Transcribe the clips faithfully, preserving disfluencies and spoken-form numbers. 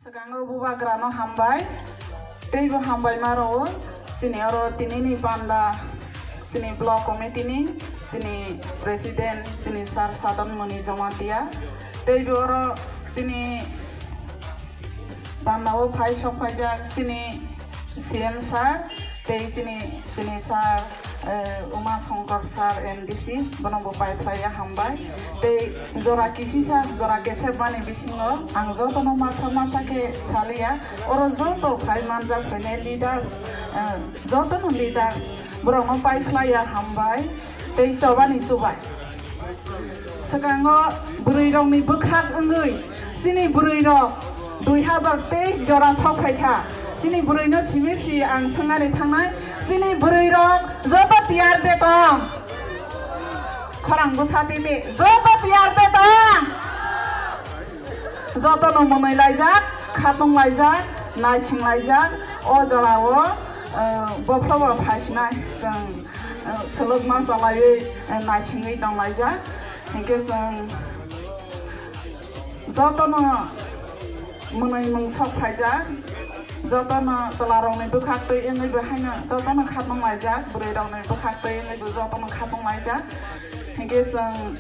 Swkango bubagrano hambai, teibo hambai ma rwo. Chini oro tinini panda, chini block committee ni, chini president, chini sir Sadan Muni Jamatia, teibo oro chini panda o phai sok phaijak chini C M sir, tei chini, chini sir, eh, Uma Shankar sir, M D C, bono bo pai phlaiya hambai. Tei jora kisisa, jora kesep mani bisingo ang jotono masa masa khe saliya. Oro joto phai manjak phainai leaders, eh, jotono leaders, borokno pai phlaiya hambai. Tei chobani chubai. Swkango bwrwirokni bwkhak wngwi chini bwrwirok dui hazar teis jora sok phaikha. Chini bwrwino simi si ang swngnani thangnai, chini bwrwirok joto tiyar de tong? Khorang bwsa tete, joto tiyar de tong? Jotono mwnwi laijak, khatong laijak, naising laijak, o jorao, eh, bophrobo phaisinai chwng, eh, swlwkma chalaiwi, eh, naisingwi tong laijak. Hinkhe chwng jotono mwnwi mungsok phaijak, jotono chwlarokni bwkhak twi wngwi bo haino jotono khatong laijak, bwrwirokni bwkhak twi wngwi bo jotono khatong laijak. Hinkhe chwng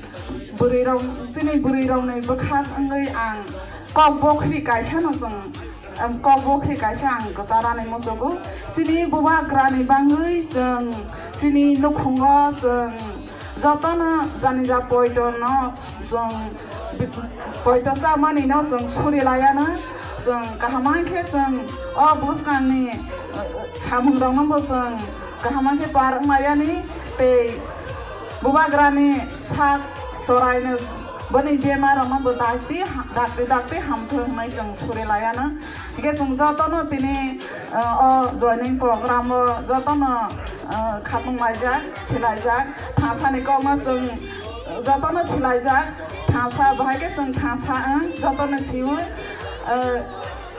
bwrwirok, chini bwrwirokni bwkhak wngwi ang kok bokhri kaisano chwng, em, kok bokhri kaisa ang kwcharani muchugo. Chini bubagrani bangwi chwng chini nukhungo chwng jotono janija poitono chwng bi-, poito chamanino chwng suri laiano. Chwng kaham khe chwng o bwskangni, eh, samungrokno bo chwng kaham khe par wng laiyani tei bubagrani sak choraino boni bemarokno bo dakti ha-, dakti dakti hamthwng hwnwi chwng suri laiano. Hingkhe chwng jotono tini, eh, o joining program o jotono, eh, khatong laijak, silaijak, thasani kokno chwng jotono silaijak, thasa bahai khe chwng thasa wng jotono siwo, eh,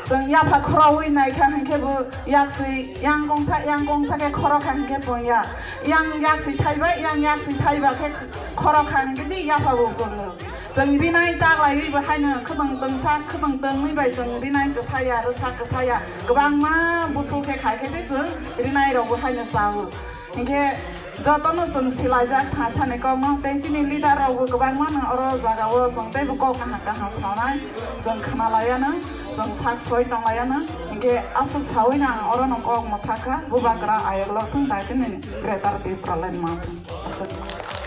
chwng yapha khorowi naikha hinkhe bo yaksi yang kongsa, yang kongsa khe khorokha hinkhe pungya, yang yaksi thaiba, yang yaksi thaiba khe khorokha hinkhe di yapha bo pungo. Chwng rinai taglaiwi bo haino khwtwng twngsa, khwtwng twngwi bai chwng rinai kwthaiya, rwsa kwthaiya, kwbangma buthu khe khai khe se chwng rinai rokbo haino chao. Hinkhe jotono chwng silaijak thasani kokno, tei chini leader rokbo kwbangmano oro jagao chwng teibo kok kaham kaham sanai, chwng khna laiano, chwng sak soi tong laiano. Hinkhe aswk sawi no ang orono kok mwthakha, bubagra ayok lok thung, dai tini Greater Tipraland ma thung. Aswk.